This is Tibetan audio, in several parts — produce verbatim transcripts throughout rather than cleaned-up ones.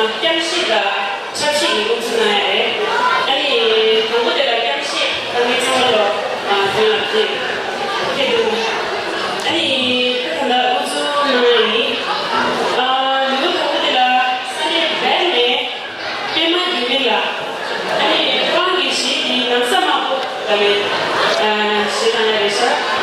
རྐྱང་གཞས་དང་འཁྲབ་གཞས་ཀྱི་དབུ་འཛུགས་གནང་ཡ་རེད། ཨ་ནི་དང་པོ་དེ་ལ་རྐྱང་གཞས་གཏོང་མཁན་ཚང་མ་ལ་དོན་ལ་ཕེབས་ཕེབས་འདུག་ཨ་ནི་ད་ད་ལྟ་དབུ་འཛུགས་གནང་ཡ་ཡིན། ཨ་ལེའུ་དང་པོ་དེ་ལ་ས་གནས་སྦེལ་ནས་པད་མ་དགེ་མེད་ལགས། ཨ་ནི་ཁོ་རང་གི་གཞས་འདི་ནམ་བཟའ་དམར་པོ་ལབ་པའི་གཞས་གཏོང་ཡ་རེད་ཤག་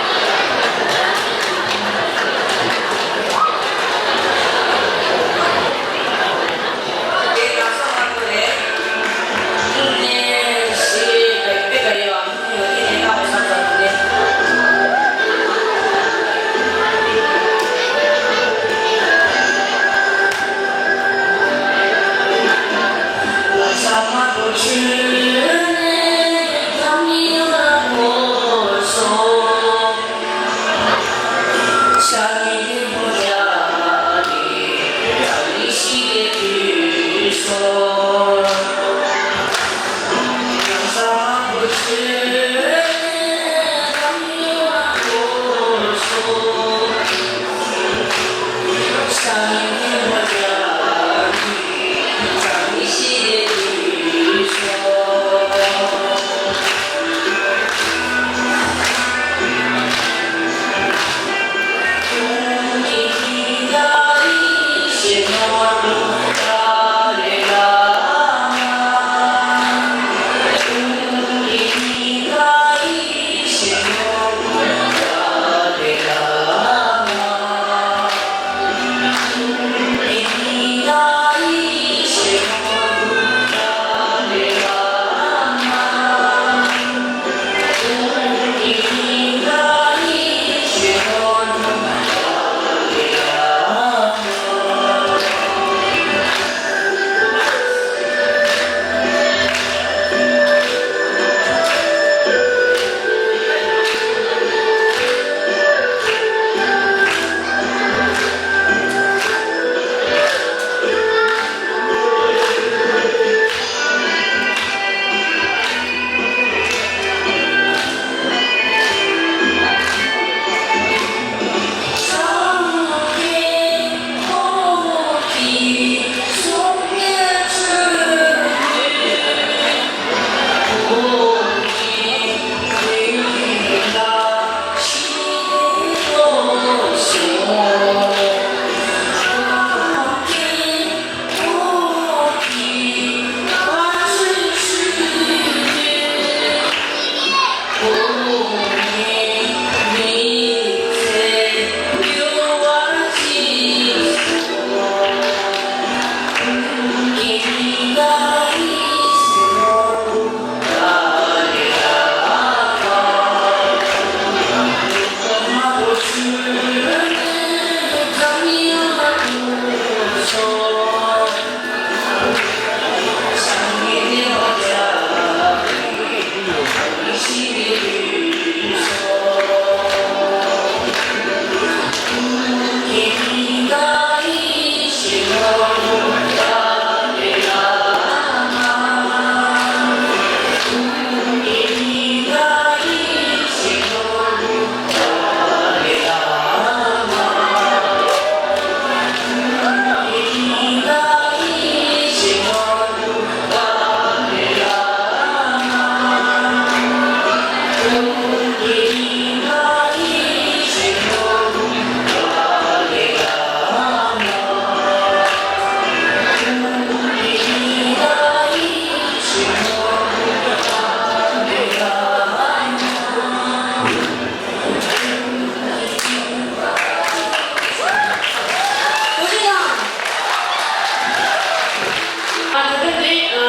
ཨ་ད་ལྟ་འདི་ཨ་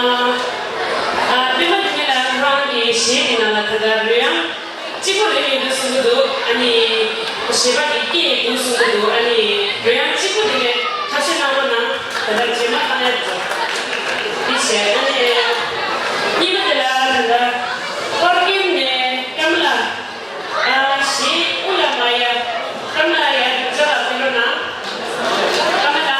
ཨ་པད་མ་དགེ་མེད་ལགས་རང་གི་གཞས་ཀྱི་ནང་ལ་ད་ལྟ་རོལ་དབྱངས་གཅིག་པོ་རེད་མི་འདུག་གསུང་གི་འདུག་ཨ་ནི་གཞས་པ་གི་སྐད་འདུག་གསུང་གི་འདུག་ཨ་ནི་རོལ་དབྱངས་གཅིག་པོ་དེ་ལས་ཐབས་ཤེས་གནང་རོགས་གནང་། ད་ལྟ་རྗེས་མ་བཏང་ཡ་འགྲོ། དེ་བྱས་ཨ་ནི་གཉིས་པ་དེ་ལ་ད་ལྟ་ཧོར་ཀེམ་ནས་ཀམ་ལ། ཨ་ཞེས་དབུ་ལ་མ་ཡ། ཀམ་ལ་ཡ་ཅོ་ལ་ཕེ་རོ་ན། ཀམ་ལ།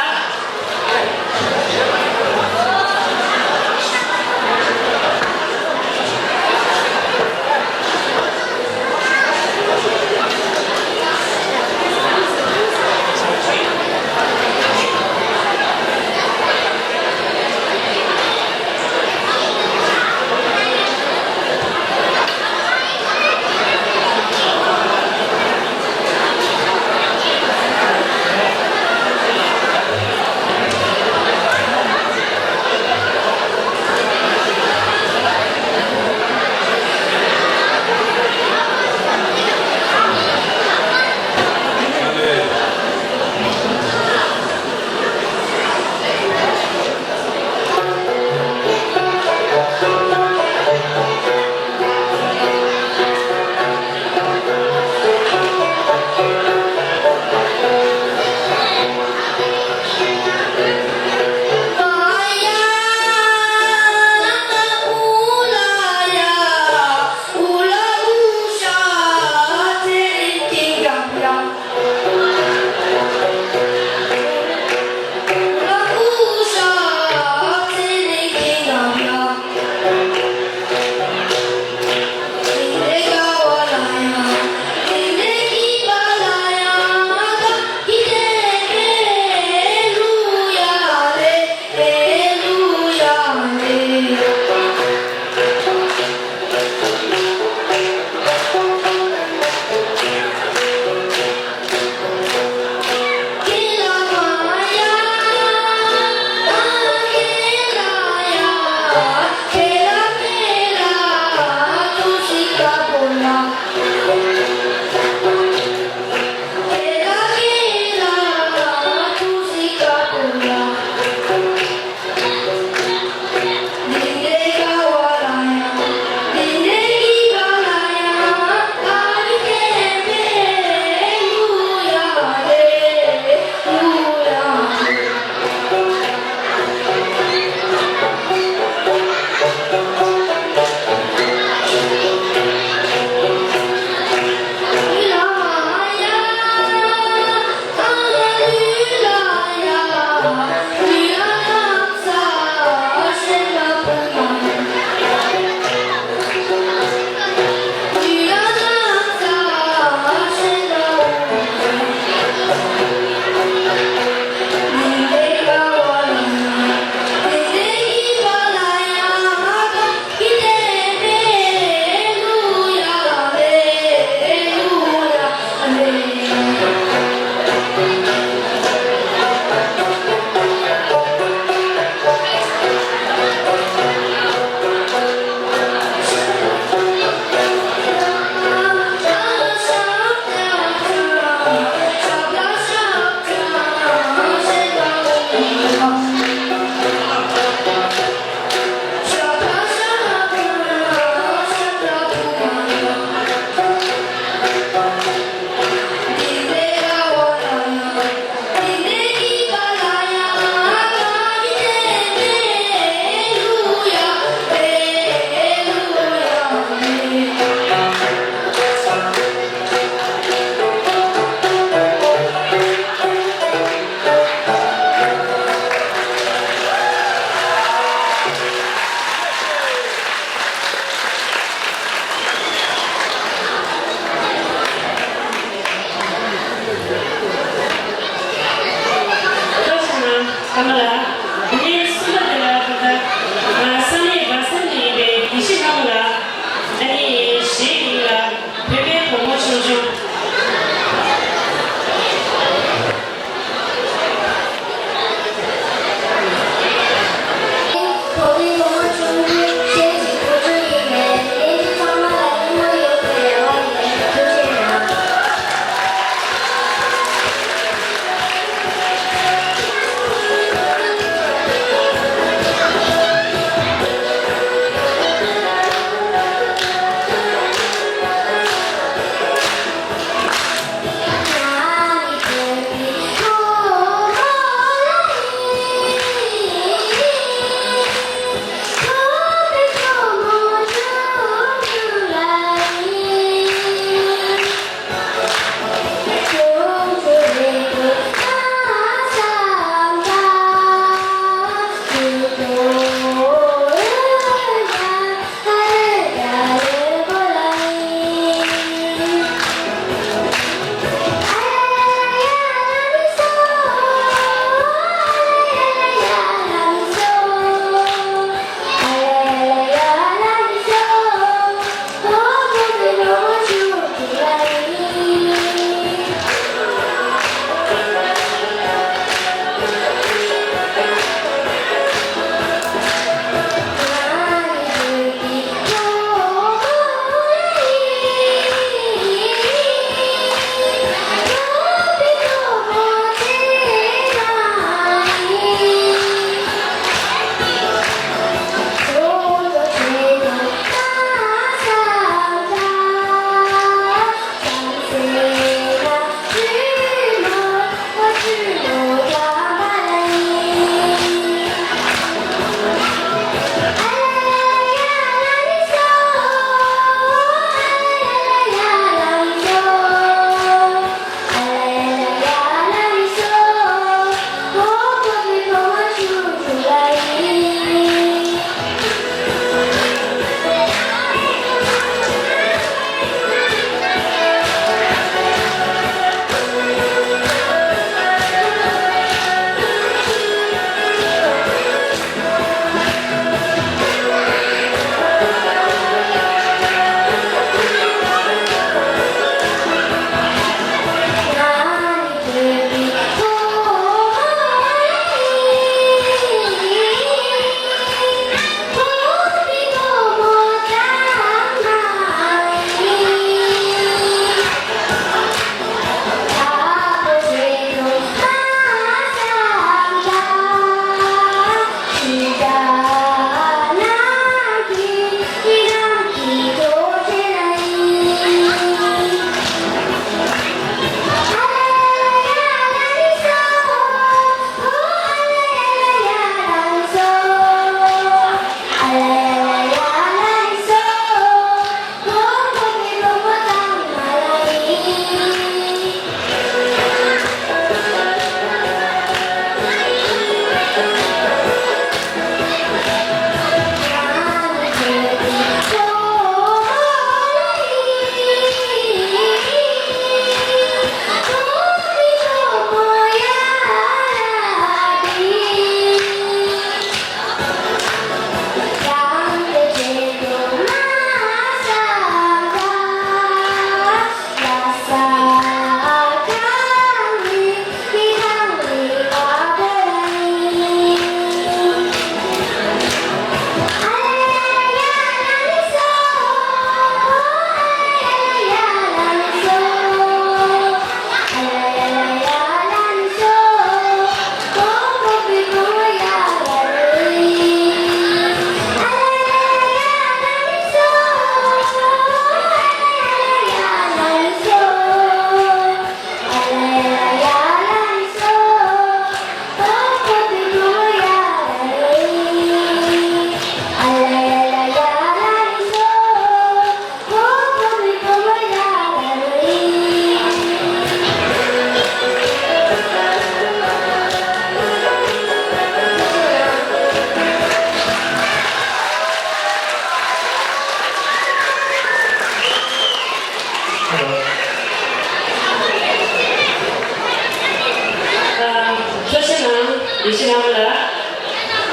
ཐུགས་རྗེ་གནང་། ཡེ་ཤེས་ལྷ་མོ་ལགས།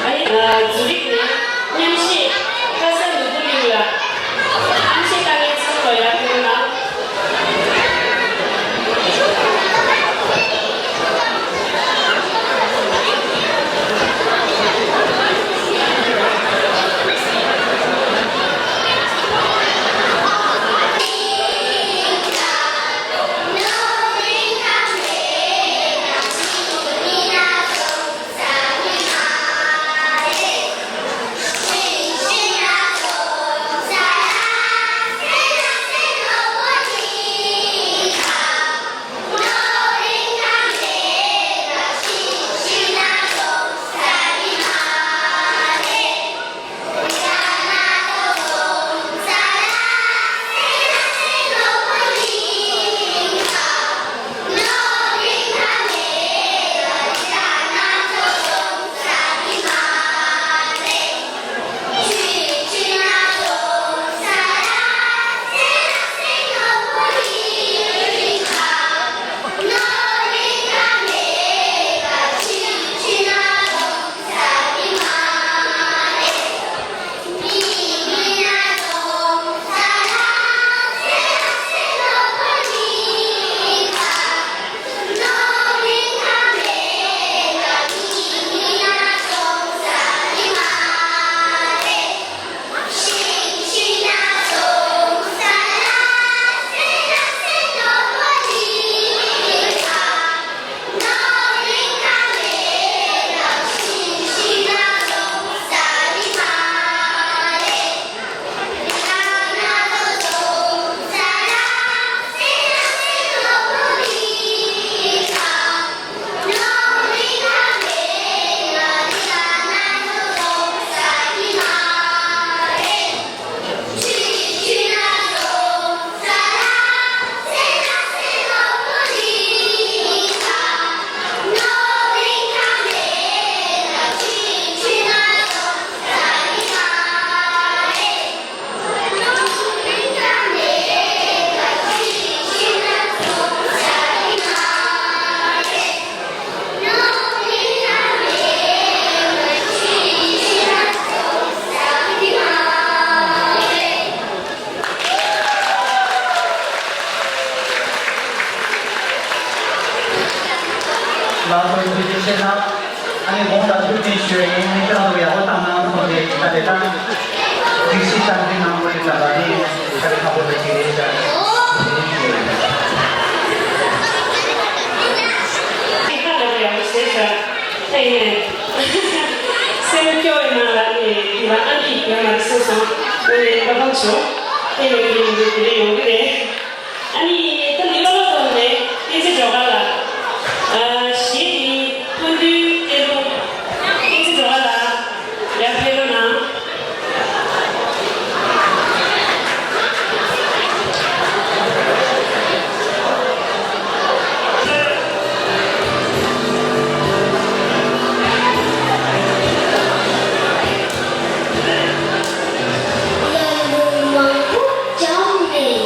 ཨ་ནི་ཛུ་རིག་ནས་མཉམ་ཞུགས་ཁ་སང་ནོར་བུ་གླིང་ལགས། མཉམ་ཞུགས་བཏང་མཁན་ཚང་མ་ཡར་ཐོན་གནང་། དེ་དང་། དུས་ཚོད་གཏན་འཁེལ་གནང་དགོས་ནི་ད་ལྟ་ནས་ཁ་རི་ཁ་པོ་ལ་ཁྱེད་རེ་ཞག་ཁྱེད་རེ་ཞིག་ཡོད། དེ་ཁ་ལ་ཡག་པོ་བྱས་ཤག་དེ་ཡིན་ནས། སེམས་སྐྱོ་བའི་ནང་ལ་ནི་དེ་ལ་ཨ་འདི་ཡོད་མ་རེད་གསུངས་སོང་། དངོས་གནས་བློ་ཕམ་བྱུང་། དེ་ནས་དེ་ཡིན་དུས་དེ་འདྲ་ཡོང་གི་རེད། ཨ་ནི་ད་འདི་ལོ་ལོ་ཐོག་ནས་བསྟན་འཛིན་སྒྲོལ་དཀར་ལགས། ཨ་གཞས་འདི་ཐོན་དུས་སྟོན་ཐུབ། བསྟན་འཛིན་སྒྲོལ་དཀར་ལགས། ཡར་ཕེབས་རོགས་གནང་། ལ་ལུང་མང་པོ་བརྒྱབ་ནས་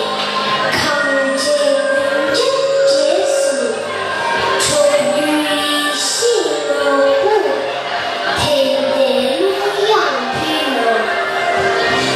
ཁམས་ཆེ་ཀུན་གྱི་རྗེས་སུ། ཁྲོ་རྒྱུའི་ཤིང་ནོར་བུ། དེ་ལྟའི་གླུ་དབྱངས་ཕུལ་ལོ། ཐུགས་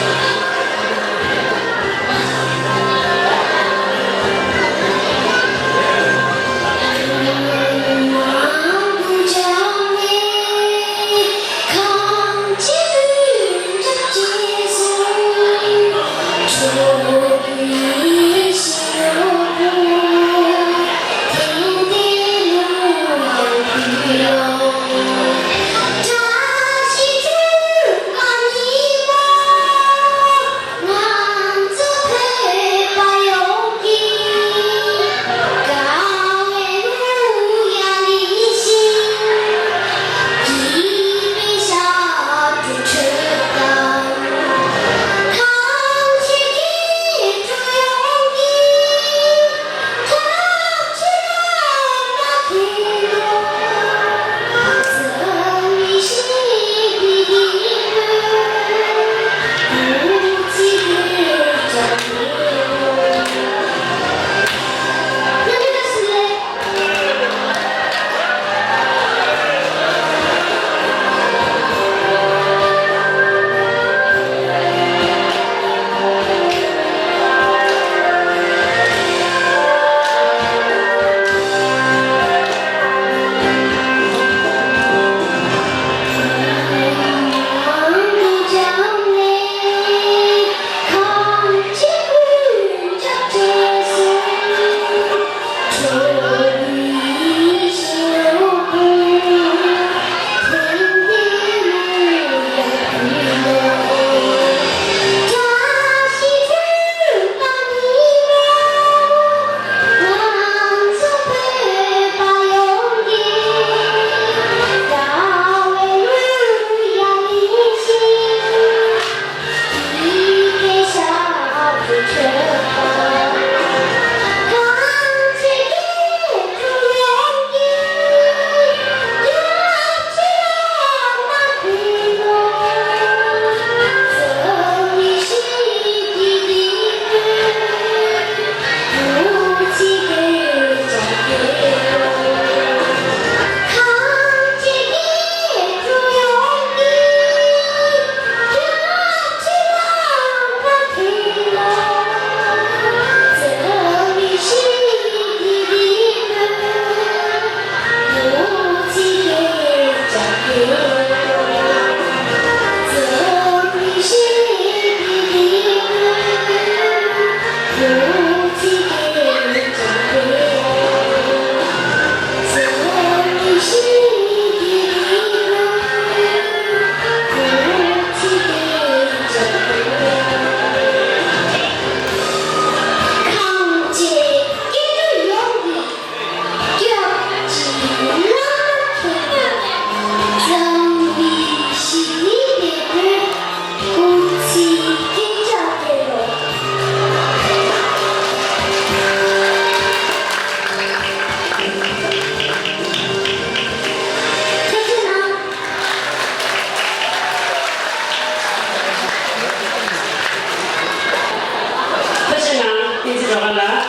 རྗེ་གནང་། བསྟན་འཛིན་སྒྲོལ་དཀར་ལགས།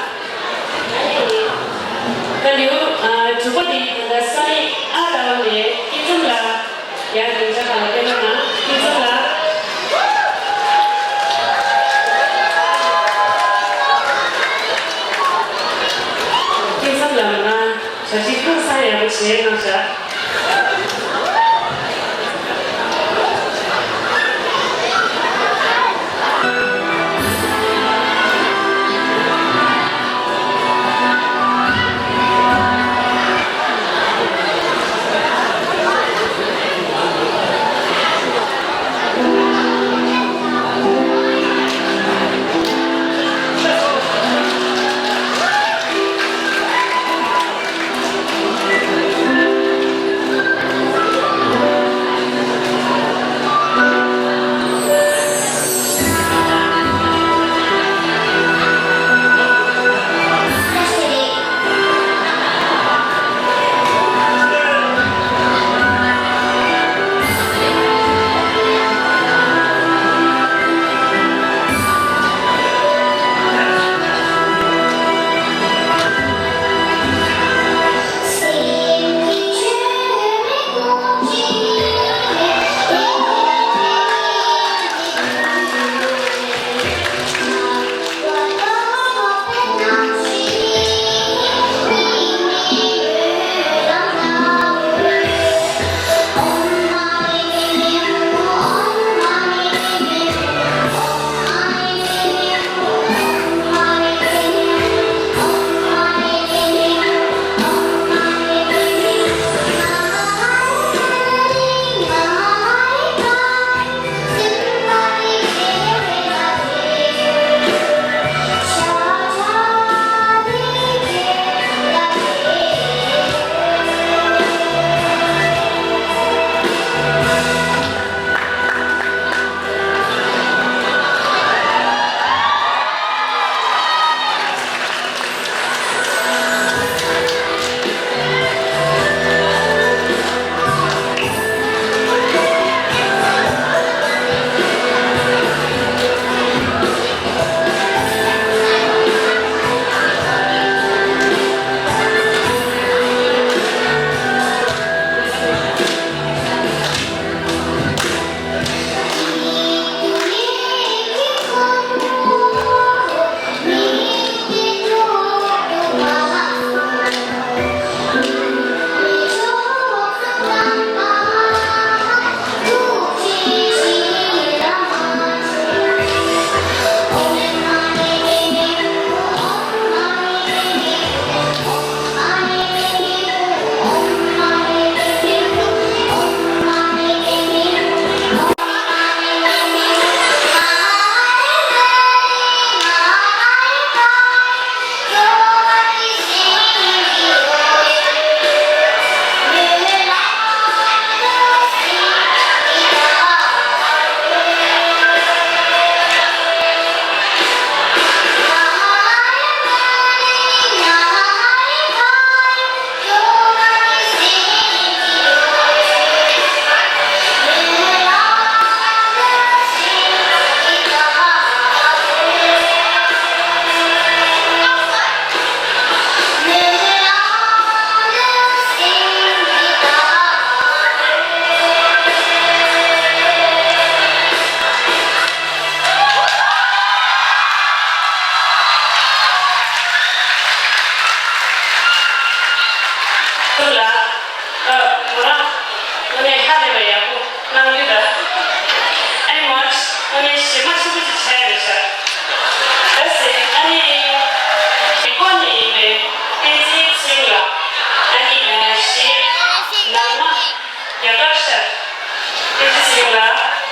ད་ལེའུ་ཨ་དྲུག་པ་འདི་ད་ལྟ་ས་གནས་ཨ་རྟག་ནས་སྐྱིད་འཛོམས་ལགས། ཡར་སྡིངས་ཆ་སྒང་ལ་ཕེབས་རོགས་གནང་། སྐྱིད་འཛོམས་ལགས། སྐྱིད་འཛོམས་ལགས་མ་གནང་། ཞབས་ཕྱི་ཧང་སང་ཡག་པོ་བྱས་གནང་ཤག།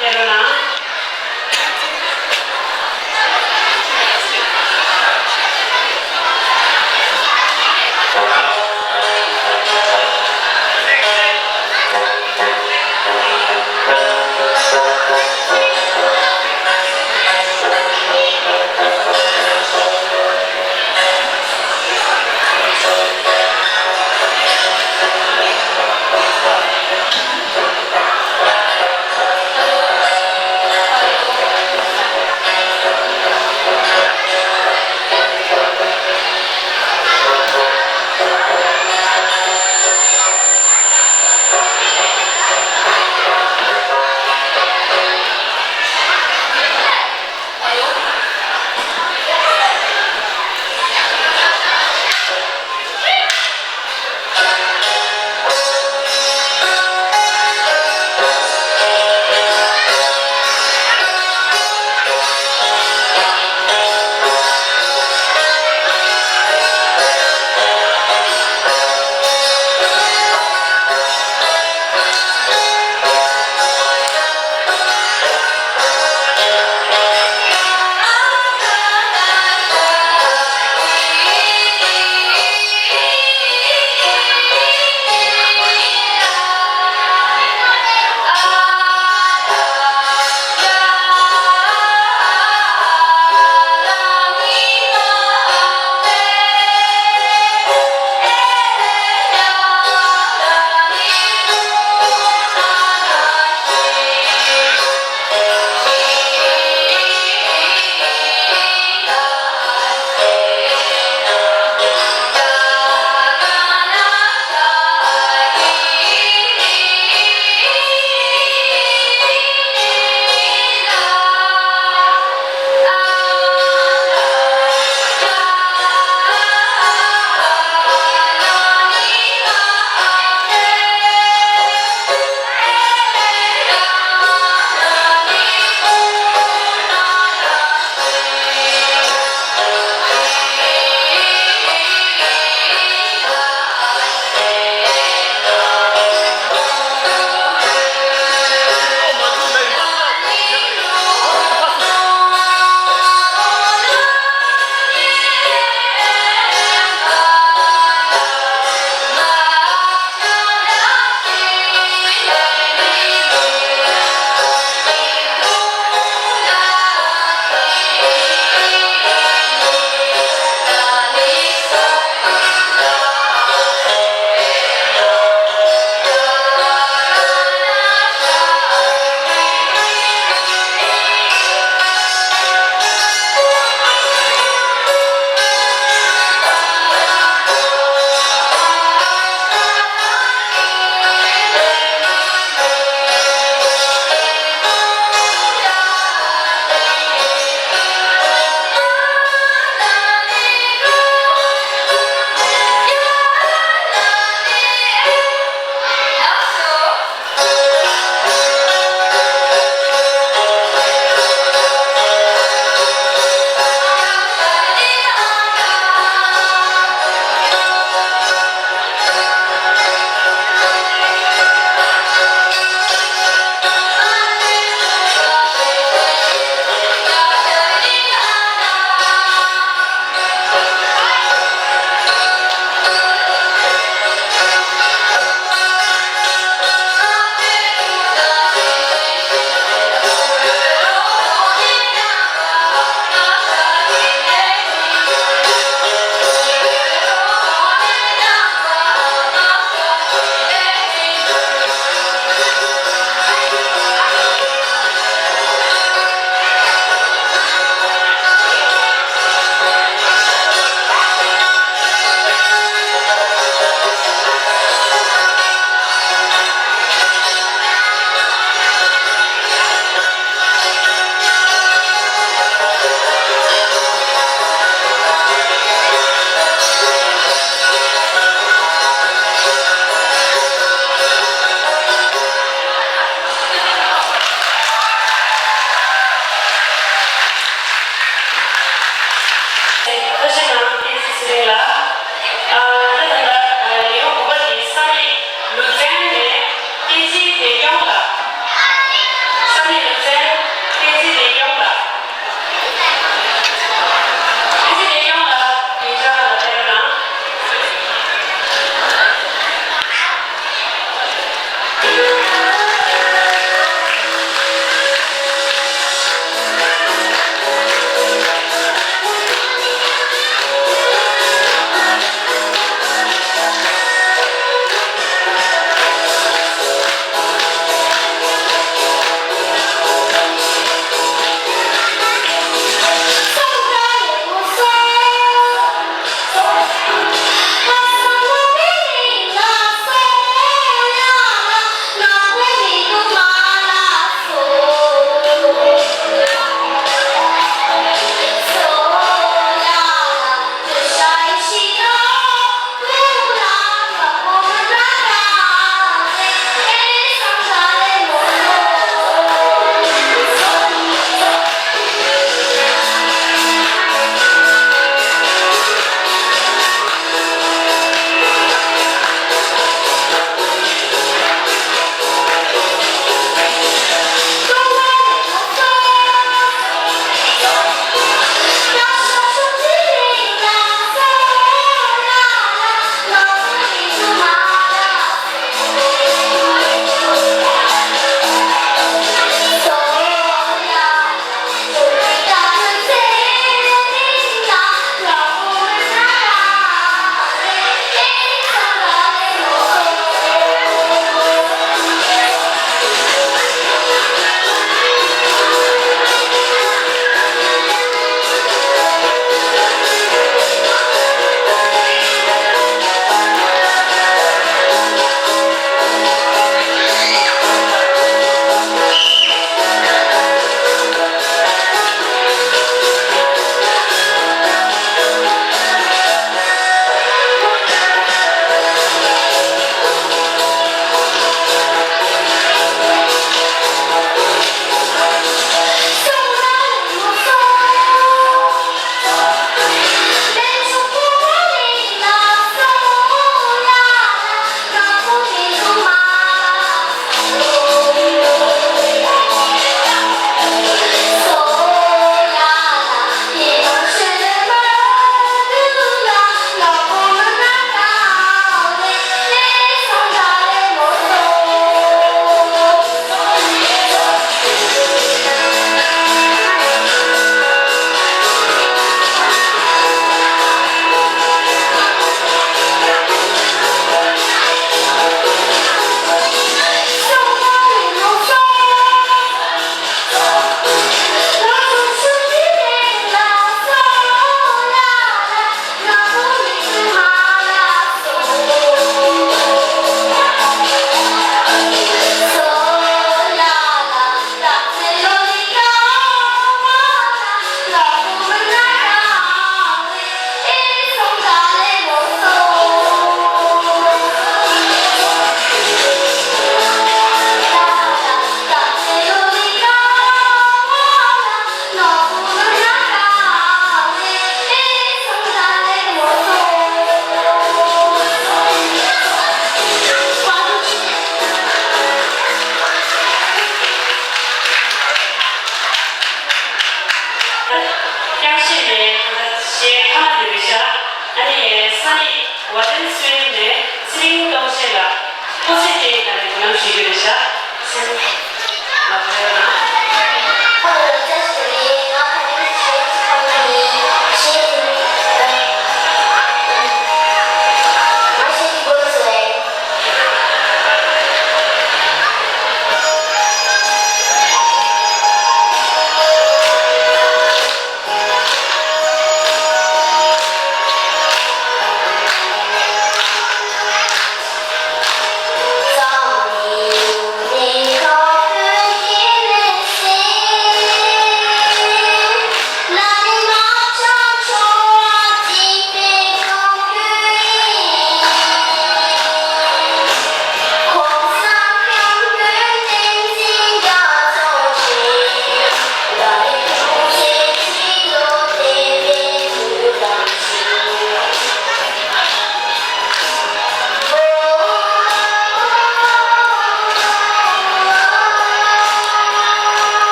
ཡ་རོ་ལ། ཝ་ཏན་སུའེ་ནས་ཚེ་རིང་སྟོབས་རྒྱས་ལ་སྐུ་ཚེ་བརྟན་ཡག་གི་སྨོན་ལམ་ཞུ་རྒྱུ་རེད་ཤག་སེམས་ལ་བོས་ན།